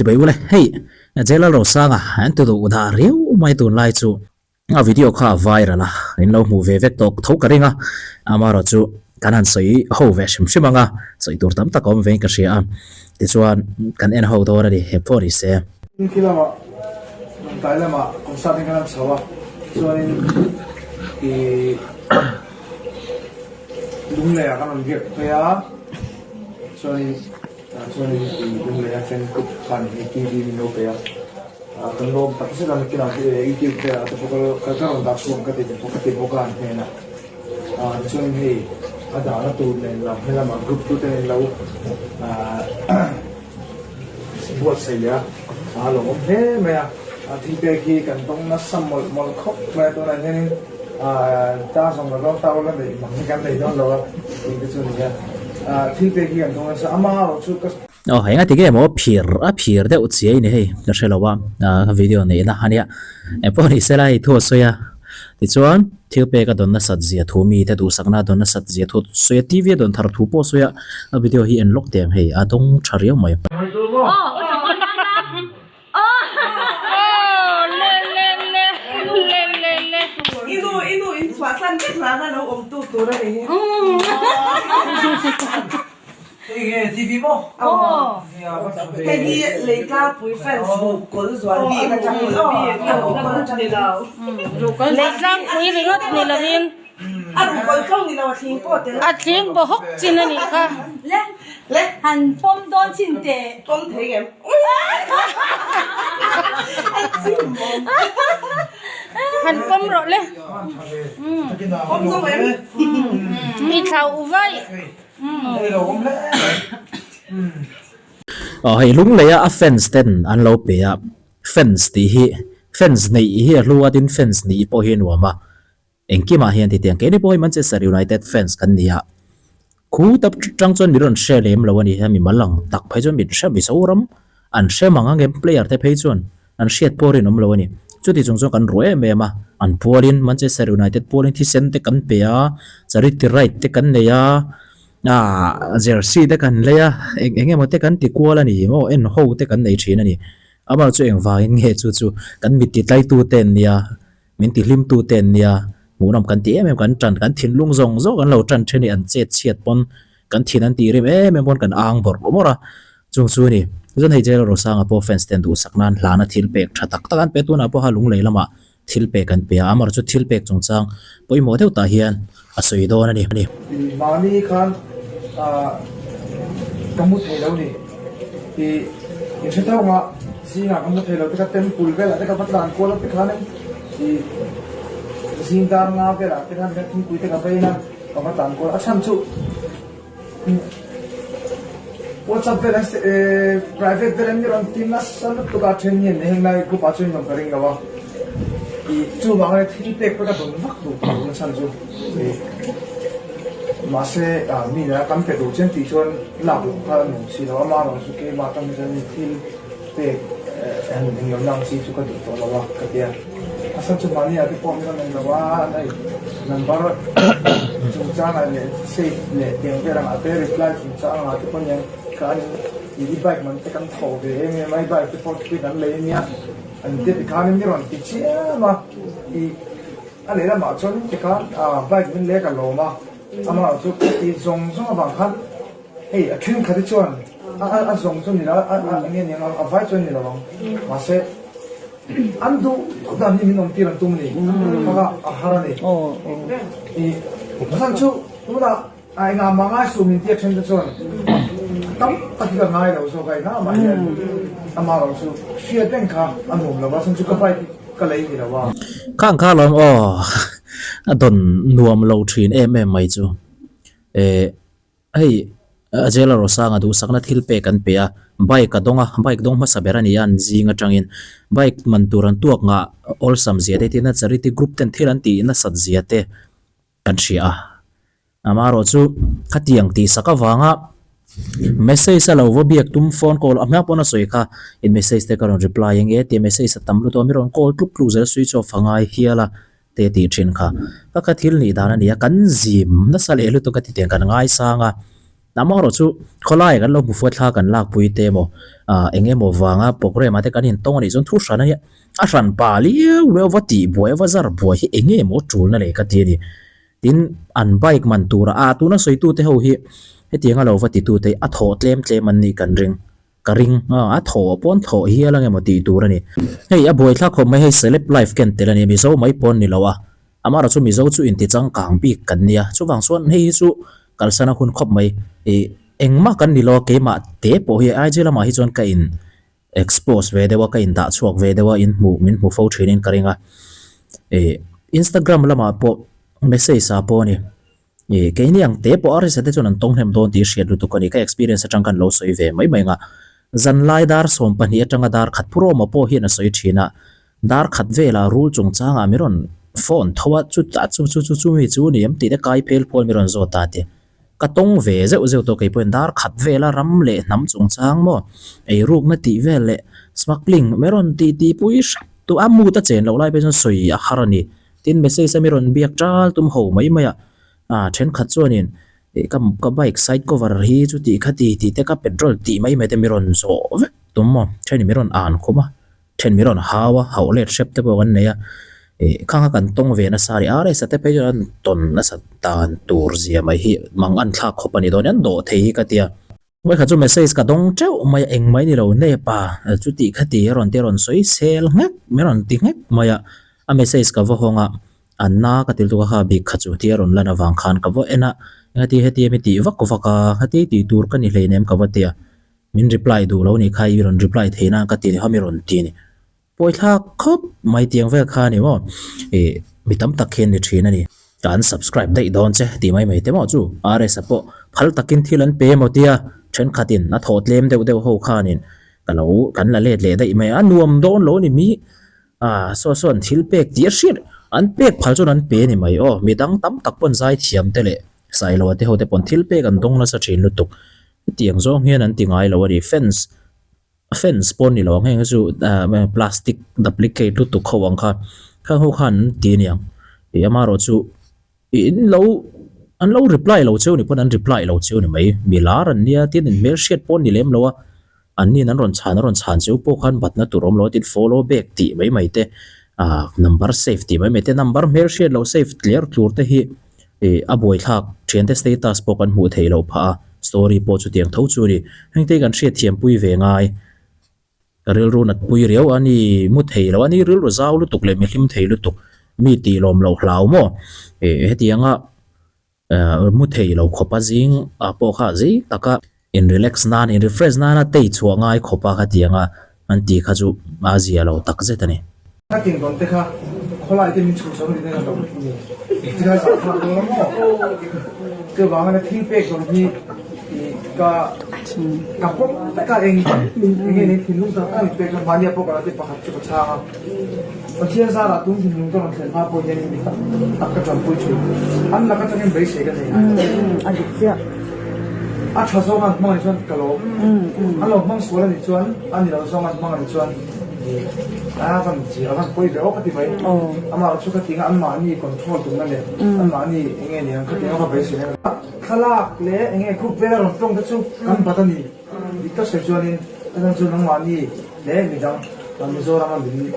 Chibai ule, hei J Lalrosanga an ti duh dah riau mai tunlai chu. A video kha a viral a, in lo hmuh ve vek tawk tho ka ring a, amaherawh chu kan han sawi ho ve hrim hrim ang a, sawi tur tam tak a awm vein ka hria a, tichuan kan en ho dawn a ni, he pawh ni se. Khi lamah Lawngtlai lamah concert in kan han chho a, chuanin ih Lunglei ah kan rawn biak phei a, chuanin tah chuanin ih Lunglei a fan group khan hei TV min lo pe a, kan lawm tak zet a nakinah youtube velah te pawh ka ka rawn dah chhuak ka ti ka ti bawk a an hnenah ah tichuanin hei a dahna tur nen lam helamah group tu ten an lo ah. Buatsaih leh a, a lawmawm hle mai a, thil pek hi kan tawng nasa mawlh mawlh khawp mai a, tunah hianin ta zawng la dawn ta ula neih mang hi kan nei dawn lo a tih te chu a ni a, thil pek hi kan tawng nasa amaherawh chu ka. Aw hei engati nge maw phir a phir deuh chiai ni hei ka hre lo a, ka video neihna a nia engpawh ni sela hei thu a sawi a tichuan thil pek a dawn nasat zia thu mite duhsakna a dawn nasat zia thu sawi a TV a dawn thar thu pawh sawi a a video hi en lawk teh ang hei a dawng tha riau mai. Hei hi Leitlangpui fans ruhkawl zual bik atang Leitlangpui ringawt ni lovin a ruhkawl chauh ni lo a thling pawh tel a thling baw hawk chin a nih kha. Le le han pawm dawn chin teh. Pawm thei ngem. A chim bawm. Han pawm rawh le. Pawm zawng em. I thlau vaih. Aw hei Lungleia a fans ten an lo pe a, fans tih hi fans neih hi a hlu a tin fans nih pawh hi a nuam a, engkimah hian titiang keini pawh hi Manchester United fans kan ni a, khu tap tang chuan min rawn hre lem lo a ni a, mimal ang tak phei chuan min hre Mizoram an hre mang ang em player te phei chuan. An hriat pawh rinawm lo a ni. Chuti chung chuan kan ruah em em a, an pualin Manchester United pualin thisen te kan pe a, charity ride te kan nei a, aah jersey te kan lei a, eng eng emaw te kan ti kual a ni maw, en ho te kan nei thin a ni. Amaherawhchu chu engvangin nge chu chu kan mit ti tlaitu te an nia, min ti hlimtu te an nia, hmuhnawm kan ti em em, kan tan, kan thinlung zawng zawng an lo tan then i an chet chhiat pawn kan thin an tih rim em em pawn kan ang bawrh bawrh a. Chung chu a ni. Chuan hei Jail Rosanga pawh fans ten duhsak nan hlana thil pek tha tak tak an pe tunah pawha lunglei lamah thil pek an pe a, amaherawhchu chu thil pek chungchang pawimawh deuh tah hian a sawi dawn a ni. Mahni khan ka mu thei lo ni tih in hre tawk a, zingah ka mu thei lo te kha temple velah te ka va tlan kual a tikhanin ih zing dar nga velah te khan thingpui te ka vein a ka va tlan kual a, a chhan chu. WhatsApp vel an private vel an ni rawn ti nasa lutuk a then hian heng lai group ah chuan in awm ka ring lo a ih chuvang ania thil pek pawh ka dawn vak duh tawh lo nachhan chu ih mahse ah mi nena kan pe duh chian tih chuan lak loh kha a nuam si lo a amaherawh chu keimah atang hi chuan thil pek han eng lo na ang chi chu ka duh tawh lo a ka ti a. A sa chu mahni ah te pawh min rawn en lo a, hei number chungchang ah leh save leh tiang vel ang ah te reply chungchang ang ah te pawh hian khan i bike man te kan thawh ve em em a, i bike te pawh chu kan lei ania an tia tikhan in mi rawn ti chiam a, i a lehlamah chuan tikhan bike min lek a lawm a, amah chu ka ti zawng zawng avang khan hei a thenkhat hi chuan a zawng chu ni lo a enge niang a vai chuan ni lo ang mahse. An duh dan hi min awm tir an tum a ni. Hmanga a har a ni. I chhan chu tunah a engah mah ngai suh min tia then te chuan tam tak hi ka ngai lo zawk a engah mah hian amah erawh chu hriat reng kha a nuam lo a chhan chu ka bike hi ka lei ni lo a. Khang kha lawm aw a dawn nuam lo thin em em mai chu eh. Hei Jailer Rosanga duhsakna thil pek an pe a, bike a dawng a, bike dawng hmasa ber a ni a an zing atangin bike man tur an tuak ngah awlsam zia te tina charity group ten thil an tih nasat zia te kan hria a. Amaherawh chu khatiang tihsak avanga message a lo va biak tum phone call a hma pawn a sawi kha in message te ka rawn reply ange tia message a tam lutuk a mi rawn call tluk tluk zel switch off a ngai hial a. te tih thin kha ka kha thil nih dan a ni a, kan zim nasa leh lutuk a ti tiang kan ngaisang a. Amaherawh chu khawlai kan lo hmu fuat thla kan lakpui te emaw ah eng emaw vanga programme ah te kan intawng a nih chuan thu hran a nia. A hran pa liau liau va tih buai va zar buai hi eng nge maw tulna leh ka ti a ni. Tin an bike man tura ah tuna sawitute ho hi hetianga lo va titute a thawh tlem tlem an nih kan ring. Ka ring a, a thawh pawn thawh hial ang emaw tih tur a ni. Hei a buaithlak khawp mai hei celeb life ken tel a ni, Mizo mai pawn ni lo a, amaherawh chu Mizo chu inti changkang bik kan nia, chuvang chuan hei hi chu kalsan a hun khawp mai. Ih engmah kan ni lo a, keimah te pawh hi IG lamah hi chuan ka in expose ve deuh a, ka in dah chhuak ve deuh a, in hmuh min hmu fo thinin ka ring a. Ih Instagram lamah pawh message ah pawh a ni. Ih, keini ang te pawh a risa te chuan an tawng hnem dawn tih hriat lutuk a ni. Ka experience atang khan lo sawi ve mai mai ang a. Zanlai dar 12 atanga dar khat Puroma pawh hian a sawi thin a. Dar khat velah rul chungchangah mi rawn phone tho a, chutah chu chu chu chumi chu ni em tih te kai phel phawl mi rawn zawt ta ti. Ka tawng ve zeuh zeuh tawh kei pawhin dar khat vela ram leh hnam chungchang maw eirukna tih vel leh smuggling mi rawn tih tih pui hrep tu a mood a chen loh lai phei chuan sawi a har a ni. Tin message a mi rawn biak tal tum ho mai mai a, ah thenkhat chuanin ih ka ka bike side cover hi chu tih kha ti tih te ka petrol tih mai mai te mi rawn zawh vek tum maw thenin mi rawn an khum a then mi rawn hau a hauh let hrep te pawh kan nei a ih khang kha kan tawng ve nasa a ni RS a te phei chuan an tawn nasa dan tur zia mai hi mang an thlak khawp a ni dawn e an dawh thei hi ka tia. Vawikhat chu message ka dawng teuh mai a, eng mai ni lo nep a, chuti khati a rawn ti a rawn sawi sel nghek mai a rawn ti nghek mai a, a message ka va hawng a, an na ka ti lutuk a kha bik kha chu tia rawn lan avang khan ka va en a, engati heti ami tih vak vak a, heti tih tur ka ni hleinem ka va ti a, min reply duh lo nih kha i rawn reply thei nan ka ti ni kha mi rawn ti a ni. Pawithlak khawp mai tiang vel kha a ni maw? Ih, mi tam tak hian ni thin a ni. Ka unsubscribe daih dawn che tih mai mai te maw chu? RS-a pawh phal takin thil an pe emaw tia thenkhatin a thawh tlem deuh deuh ho khanin ka lo kan la let leh daih mai a, a nuam dawn lo ni mi. Ah, saw sawn thil pek tih a hriat an pek phal chuan an pe a ni mai aw. Mi dang tam tak pawn zaithiam te leh Sailoa te ho te pawn thil pek an dawng nasa thin lutuk. Hetiang zawng hian an ti ngai lo a ni. Fans. Fence pawh ni lo ang heng hi chu ah plastic duplicate lutuk ho ang kha khang ho khan an ti aniang ih amaherawh chu ih in lo an lo reply lo cheu ni pawn an reply lo cheu ni mai mi lar an nia tin in hmelhriat pawh ni lem lo a an nin an rawn chhan a rawn chhan cheu pawh khan batna tur awm lo a tin follow back tih mai mai te ah number save tih mai mai te number hmelhriat loh save tler tlur te hi Ih a buaithlak thiante status pawh kan hmuh theih loh phah a, story pawh chutiang tho chu a ni. Hengte kan hriatthiampui ve ngai, ka rilru natpui riau a ni, mu thei lo a ni, rilru zau lutuk leh mi hlim thei lutuk, mi tih lawm loh hlau maw? Ih hetianga mu thei lo khawpa zing ah pawh kha zing taka In relax nan, in refresh nana tei chhuah ngai khawp a khatianga an tih kha chu a zia lo tak zet a ni. Ka tin dawn te kha khawlai te min chhuh chho ni ka lo ti lai zah thlak dawn a maw? Chuvang a thil pek dawn hi ka ka pawm vek a eng eng nge ni thinlung tak tak min pek chuan mahni a pawh ka lo ti pakhat chu ka chhang a. Pathian zarah tun thinlung ka rawn thlen hma pawh hian mi tak tak ka tanpui thin. An lak atangin beisei ka nei ngai. A dik chiah. A tha zawng an hmang anih chuan ka lawm. An lo hmang sual anih chuan a ni lo zawng an hmang anih chuan a van chi a van pawi ve awk a ti mai. Amah chu ka tinga anmahni control tumna leh anmahni eng nge niang ka tinga va beisei ngai. Thlalak leh eng nge group vela rawn tawng te chu kan bat a ni. Dik tak sawi chuanin a chhan chu nangmahni leh midang Mizorama min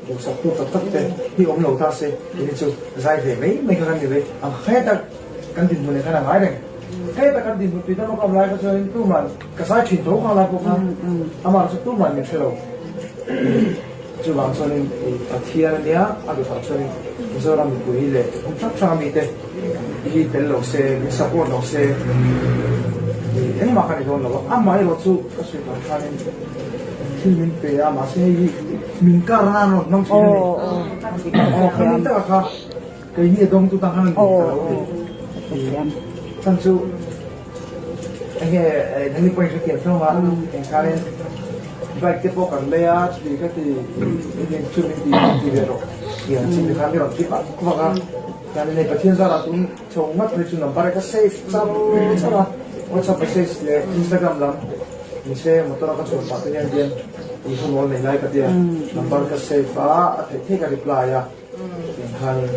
duhsaktu tak tak te hi awm lo ta se tih hi chu zai ve mai mai kha kan ni mai. Ang heta kan dinhmun leh khan a ngai reng. Heta kan dinhmun tui dama ka awm lai kha chuanin tuman ka zai thin tho kha lai pawh khan amah chu tuman min hre lo. Chuvang chuanin Pathian a nia, a duhah chuanin Mizoram mipui leh hmun hrang hranga mite hi tel lo se, min support lo se engmah ka ni dawn lo a. Amaherawh chu ka sawi tawh khanin thil min pe a, mahse hei hi min kar nan rawn hmang thin a ni. Aw, khami taka kha keini a dawngtu tan khan a ni ka lo ti. Chhan chu Enge nangni pawhin hrethiam hlawm a, engkhanin bike te pawh kan lei a, chuti ka ti engin chu min ti ti ve rawh tih ang chi te khan i rawn ti vak vak a, chuanin hei Pathian zarah tun chho ngat phei chu number ka save char char a, WhatsApp message leh Instagram lam nise motor a ka chhuah pah te hian hian tih hun awl nei lai ka tia number ka save a, a theih theih ka reply a, engkhanin.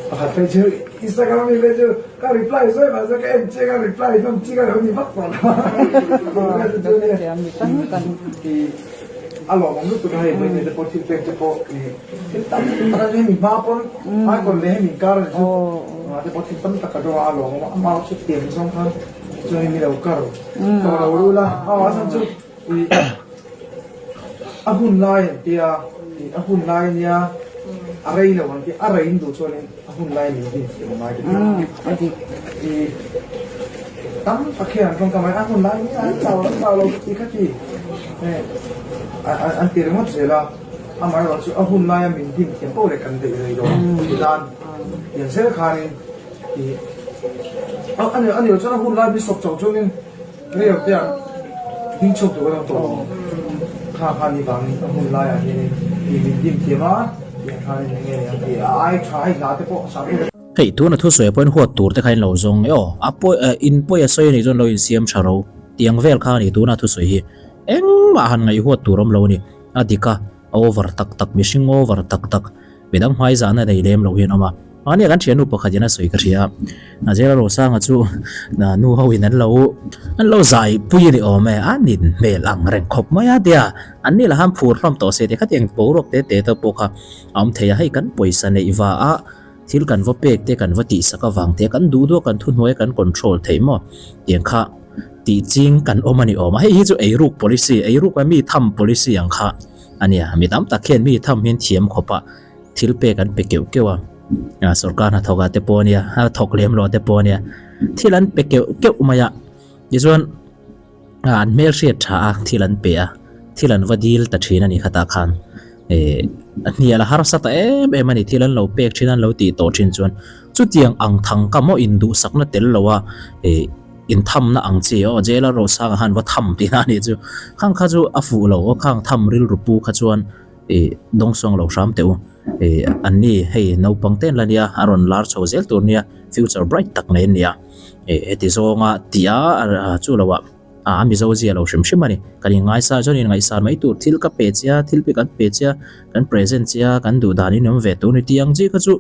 Pakhat phei chu Instagram ami phei chu ka reply sawi mahse ka en chiang a reply hlawm chi ka lo ni vak tawh lo chu nia i a lawmawm lutuk a hei hmeichhe te pawh thil pek te pawh i thil tam tak a hemi hma pawn icon leh hemi inkar a ni chu te pawh thil tam tak a dawng a a lawmawm a amah chu tiang zawng khan chuan mi lo kar tawh lo rul a a chhan chu i a hun lai an tia i a hun lai ania a rei lo an tia a rei in duh chuanin a hun lai min din tih awm ai ka ti i tam tak hian an tawngka mai a hun lai ania an chau an chau lo ti kha ti an ti ringawt zel a amaherawh chu a hun laia min din thiam poh leh kan daih rei lo ti nan tiang zel khanin i a ni lo chuan a hun lai min sawp chauh chuanin Rei lo te ah ding chhuak tur kan awm tawh lo. Kha kha ni vangin a hmun laiah hianin tih min dim thiam a, tiang khanin eng nge ni ang tih a ai tha hei hla te pawh sa tur. Hei tuna thusawi pawhin huat tur te kha in lo zawng e aw, a pawi eh in pawi a sawi a nih chuan lo insiam tha ro tiang vel kha a ni tuna thusawi hi engmah han ngaih huat tur awm lo a ni, a dik a, a over tak tak mihring over tak tak midang hmai zahna nei lem loh hian awm a. Mahni a kan thiannu pakhat in a sawi ka hria a, Nazira Rosanga chu nu ho in an lo an lo zai pui a ni awm e, an in hmel ang reng khawp mai a tia, an ni lah han phur hlawm tawh se tih khatiang boruak te te te pawh kha a awm thei a, hei kan pawisa neih va a thil kan va pek te kan va tihsak avang te kan duh duh a kan thuhnuai a kan control theih maw tiang kha tih ching kan awm a ni awm a, hei hi chu eiruk policy eiruk a mi tham policy ang kha a nia, mi tam tak hian mi tham hian thiam khawp a. Thil pek an pe keuh keuh a, ah sorkar hnathawk ah te pawh ania, a thawk lem loh te pawh ania, thil an pe keuh keuh mai a, tichuan ah an hmelhriat tha a thil an pe a, thil an va dil ta thin a ni khatah khan eh a hnial a harsa ta em em a ni, thil an lo pek thin a an lo tih tawh thin chuan chutiang ang thang ka maw induhsakna tel lo a eh inthamna ang chi aw jail a rosanga khan va tham tihna a nih chu, khang kha chu a fuh lo aw khang tham rilru pu kha chuan. Ih dawngsawng lo hram teh u. Ih an ni hei naupang te an la nia a rawn lar chho zel tur nia future bright tak nei an nia. Ih heti zawnga tih a chu lo ah a Mizo zia lo hrim hrim a ni. Kan inngaisa chuan inngaihsan mai tur thil ka pe che a thil pe kan pe che a kan present che a kan duh dan in awm ve tur ni tih ang chi kha chu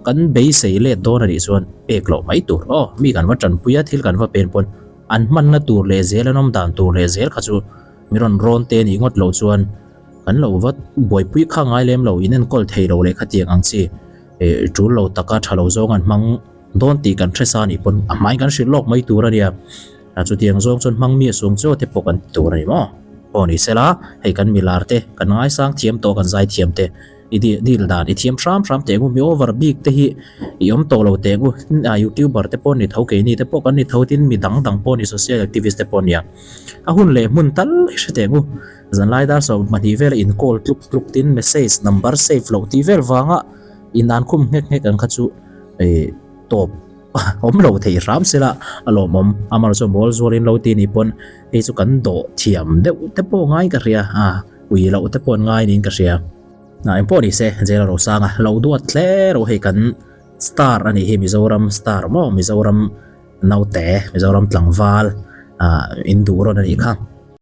kan beisei let dawn a nih chuan pek loh mai tur aw mi kan va tanpui a thil kan va pen pawn an hmanna tur leh zel an awm dan tur leh zel kha chu mi rawn rawn te nih ngawt loh chuan Kan lo va buaipui kha ngai lem lo, in enkawl thei lo leh khatiang ang chi eh tul lo taka tha lo zawng an hmang dawn tih kan hre sa nih pawn a hmain kan hrilh lawk mai tur a nia. A chutiang zawng chuan hmang mi a sung chaw te pawh kan ti tur a ni maw? Aw ni sela, hei kan milar te, kan ngaisang thiam tawh kan zai thiam te, i dil dan i thiam hram hram teh ngu, mi over bik te hi i awm tawh lo teh ngu, youtuber te pawh ni tho, keini te pawh kan ni tho tin mi dang dang pawh ni social activist te pawh nia, a hun leh hmun tal hi hre teh ngu. Zanlai dar 12 vela in call tluk tluk tin message number save loh tih vel vanga in an khum nghek nghek ang kha chu eh tawp awm lo thei hram sela a lawmawm. Amaherawhchu chuan mawl zualin lo ti nih pawn hei chu kan dawh thiam deuh te pawh ngai ka hria a ui loh te pawh an ngai niin ka hria. Engpawh ni se Jail Rosanga lo duat hle ro hei kan star a nih hi Mizoram star maw Mizoram naute Mizoram tlangval ah in duh rawn a nih kha.